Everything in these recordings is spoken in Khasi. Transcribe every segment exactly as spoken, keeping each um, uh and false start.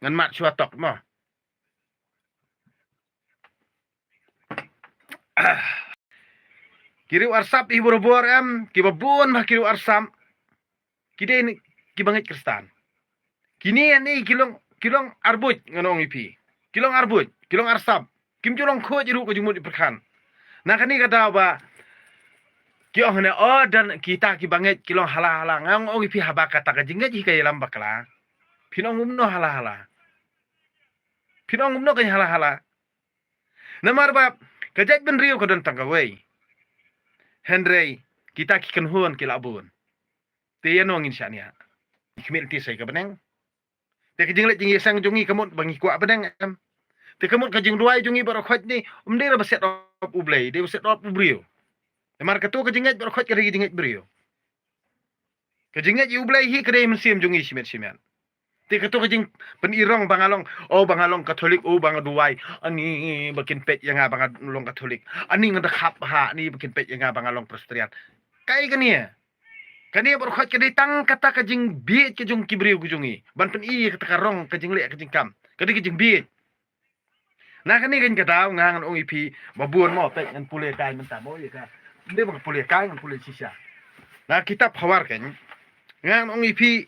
ngan mad shuwa tok mo. Ki riew arsap hi borabor em, kiba bun bha ki riew arsap. Ki dei ni, kiba ngeit Khristan. Kine ni ki long, ki long arbuit ngan ong ïa phi. Ki long arbuit, ki long arsap. Kim ju long khuid ruh ka jingmut jingpyrkhat. Na kane ka daw ba ki ong ne, oh, don kita kiba ngeit ki long hala hala. Ngan ong ïa phi, haba kata ka jingngeit hi ka ïalam bakla, phin ong kumno hala hala? Phin ong kumno ka ïa hala hala? Namar ba ka jaitbynriew ka don tang kawei. Hynrei kita ki kynhun ki la bun. Te ïano ngin shaniah? Ki khmih lynti sa ïa ka bneng. Te ka jingleh jingïaseng jong ngi ka mut ba ngi kwah bneng em? Te ka mut ka jingduwai jong ngi baroh khoit ni, ym dei ruh ba shet up U Blei, dei ba shet up u briew. Namar kato ka jingngeit baroh khoit ka dei ka jingngeit briew. Ka jingngeit ïa U Blei hi ka dei mynsiem jong ngi shimet shimet. Te kato ka jingpynïarong ba nga long, oh, ba nga long Katholik, oh, ba nga duwai, ani ba kin peit ïa nga ba nga long Katholik, ani nga da khap bha, ani ba kin peit ïa nga ba nga long Presbyterian. Kaei kane? Kane baroh khoit ka dei tang kata ka jingbieit ka jong ki briew ka jong ngi ban pyni ïa kata ka rong ka jingleh ka jingkam. Ka dei ka jingbieit. Na kane ka daw nga ngan ong ïa phi ba bun mo, peit ngan pule kai mynta mo ïa ka. Ym dei ba ngan pule kai, ngan pule shisha. Na kitab Hawar kan, nga ngan ong ïa phi,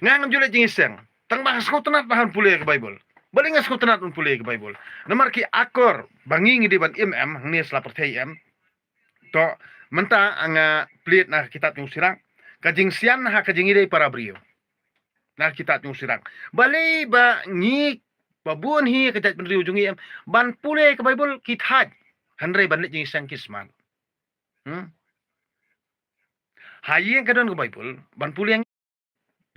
nga ngan ju leh jingïaseng. Tang ba nga sngewtynnat ban pule ka Baibl. Balei nga sngewtynnat ban pule ka Baibl? Namar ki akor ba ngi ngi dei ban im em hangne sla pyrthei em. To, mynta nga plie na ka kitab jong u Sirak, ka jingsian ha ka jingïadei para briew. Na ka kitab jong u Sirak. Balei ba ngi ba bun hi ka jaitbynriew jong ngi em ban pule ka Baibl ki thait, hynrei ban leh jingïaseng ki smat? Hmm? Ha ïing ka don ka Baibl ban pule ngi.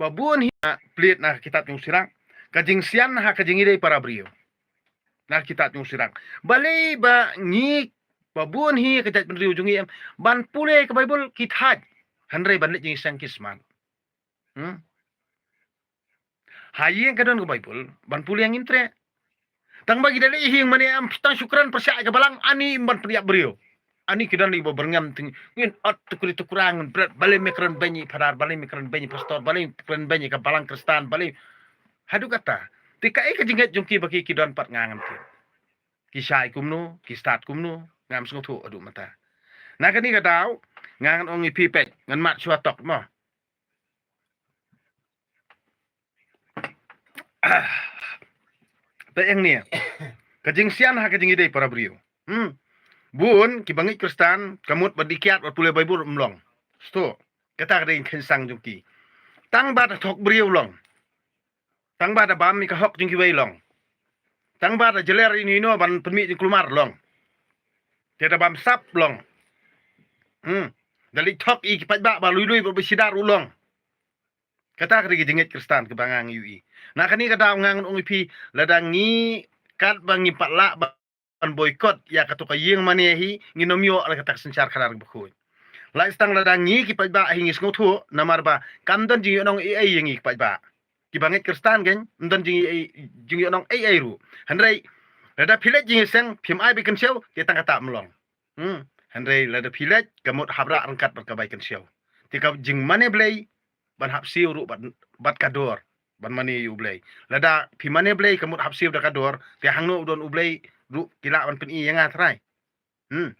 Ba bun hi, nga plie na ka kitab jong u Sirak, ka jingsian ha ka jingïadei para briew. Na ka kitab jong u Sirak. Balei ba ngi ba bun hi ka jaitbynriew jong ngi em ban pule ka Baibl ki thait, hynrei ban leh jingïaseng ki smat? Hmm? Ha ïing ka don ka Baibl ban pule ngin treh. Tang ba ki da leh ïing mane em, tang shu kren pyrshah ïa ka balang, ani im ban pynïap briew. Ani ki don lei ba byrngem, te ngin ot tukri tukrang, ngin bret, balei me kren beiñ ïa i phadar, balei me kren beiñ ïa i pastor, balei me kren beiñ ïa ka balang Khristan, balei. Haduh kata. Te kaei ka jingngeit jong ki ba ki, ki don pat nga ngam tip. Ki shai kumno, ki stad kumno, ngam sngewthuh haduh mynta. Na kane ka daw nga ngan ong ïa phi, peit ngan mad shuwa tok mo. Te ïa ngi, ka jingsian ha ka jingïadei para briew. Hmm. Bun kiba ngeit Khristan ka mut ba dei kiad ba pule Baibl, ym long. Sdang. Kata ka dei ka kheiñ sang jong ki. Tang ba da thok briew long. Tang ba da bam ïa ka hok jong kiwei long. Tang ba da jler ïa ino ban pynmih jingkulmar long. Te da bam sap long. Hmm. Da leit thok ïa ki paidbah ba lui lui ba ba shidar u long. Kata ka dei ka jingngeit Khristan kaba nga ngi ïohi. Na kane ka daw nga ngan ong ïa phi, lada ngi, katba ngi pat lah ban boycott ïa kato ka ïing mane hi, ngin ym ïoh la kata ka synshar khadar kaba khuid. Lait tang lada ngi ki paidbah hi ngi sngewthuh, namar ba kam don jingïohnong ei ei ïa ngi ki paidbah. Kiba ngeit Khristan kan, ym don jing, jingïohnong ei ei ruh. Hynrei lada phi leit jingïaseng, phim ai bai kynshew, te tang kata ym long. Hmm. Hynrei lada phi leit, ka mut hap rah ryngkat bad ka bai kynshew. Te ka jingmane Blei ban hap siew ruh bad, bad ka dor ban mane ïa U Blei. Lada phi mane Blei ka mut hap siew da ka dor, te hangno u don U Blei ruh ki lah ban pyni ïa nga trai. Hmm.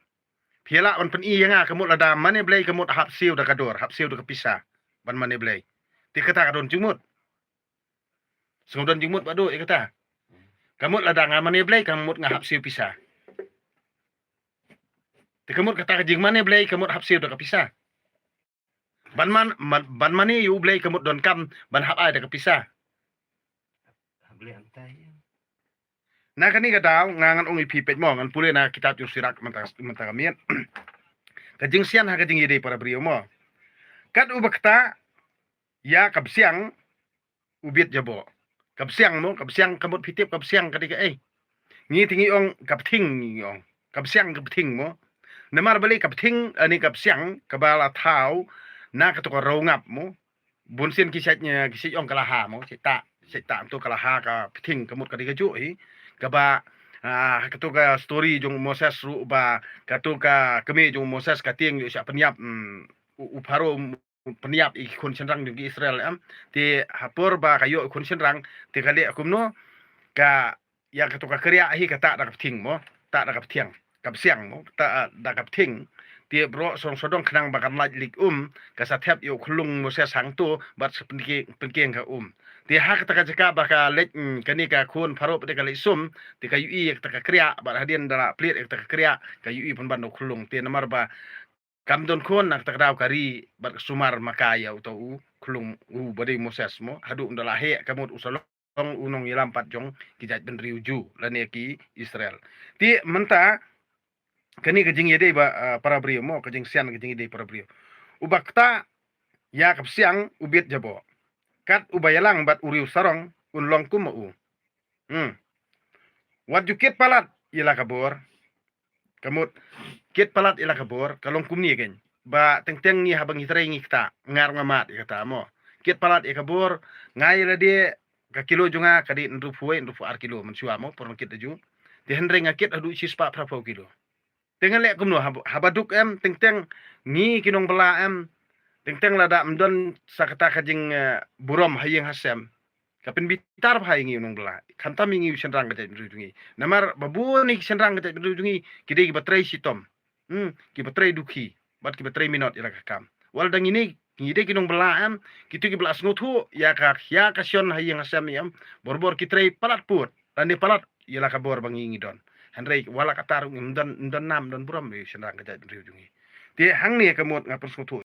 Phi lah ban pyni ïa nga ka mut lada mane Blei ka mut hap siew da ka dor, hap siew da ka pisa ban mane Blei. Te kata ka don jingmut. Sngewdon jingmut ba dei kata. Ka mut lada nga mane Blei ka mut nga hap siew pisa. Te ka mut kata ka jingmane Blei ka mut hap siew da ka pisa. Ban man, man, ban mane ïa U Blei ka mut donkam ban hap ai da ka pisa. Na kane ka daw nga ngan ong ïa phi, peit mo, ngan pule na kitab jong u Sirak mynta, mynta ka miet. Ka jingsian ha ka jingïadei para briew mo. Kat uba kata ïa ka bsiang u bit jaboh. Ka bsiang mo, ka bsiang ka mut phi tip ka bsiang ka dei kaei? Ngi te ngi ong ka bthing ngi ong. Ka bsiang ka bthing mo. Namar balei ka bthing, ani ka bsiang kaba la thaw na kato ka rau ngap mo. Bun sien ki sait, ki sait ong ka laha mo, sait ta, sait ta to ka laha, ka bthing ka mut ka dei kajuh hi. Kaba, ah, kato ka story jong u Moses ruh ba kato ka kmie jong u Moses ka tieng ïoh shah pynïap, mm, u, u Pharaoh pynïap ïa ki khun shynrang jong ki Israel em. Te ha por ba ka ïoh khun shynrang te ka leh kumno, ka ïa kato ka kriah hi ka tah da ka pthiang mo, tah da ka pthiang, ka psiang mo, tah da ka pthiang. Te baroh song sodong khnang ba kan lait lik um, ka sa thep ïa u khyllung Moses hangto bad sa pynkieng, pynkieng ka um. Te ha kata ka jaka ba ka leit, mm, kane ka khun Pharaoh pat ka leit sum, te ka ïohi ïa kata ka kriah, bad hadien da la plied ïa kata ka kriah ka ïohi pynban da u khyllung. Te namar ba kam don khun, na kata ka daw ka ri bad ka sumar ma ka ïa uto u khyllung, u ba dei Moses mo, haduh ynda la heh ka mut u sa long u nongïalam pat jong ki jaitbynriew Jiw lane ki Israel. Te mynta kane ka jingïadei ba, ah, para briew mo, ka jingsian ka jingïadei para briew. Uba ktah ïa ka psiang u bit jaboh, kat uba ïalang bad u riewsarong un long kum ma u. Hmm. Wat ju kit palat ïa la ka bor. Ka mut kit palat ïa la ka bor ka long kumne kein. Ba teng teng ngi haba ngi trei ngi ktah, nga ruh nga mad ïa kata mo. Kit palat ïa ka bor, nga ïa lade ka kilo jong nga ka dei hynriewphew, hynriewphew ar kilo mynshuwa mo, por nga kit da ju. Te hynrei nga kit haduh shispah phraphew kilo. Te ngan leh kumno hab-, haba duk em, teng teng ngi ki nongbylla em, teng teng lada ym don sa kata ka jing, eh, burom ha ïing ha sem, ka pynbitar bha ïa ngi u nongbylla, khamtam ïa ngi u shynrang ka jaitbynriew jong ngi. Namar ba bun ïa ki shynrang ka jaitbynriew jong ngi ki dei kiba trei shitom. Hmm, kiba trei dukhi bad kiba trei minot ïa la ka kam. Wat la dang ine ngi dei ki nongbylla em, kito kiba la sngewthuh ïa ka, ïa ka shon ha ïing ha sem em, bor bor ki trei palat pud lane palat ïa la ka bor ba ngi ngi don. Hynrei wat la katta ruh ngim don, don nam don burom ïa u shynrang ka jaitbynriew jong ngi. Te hangne ka mut nga pynsngewthuh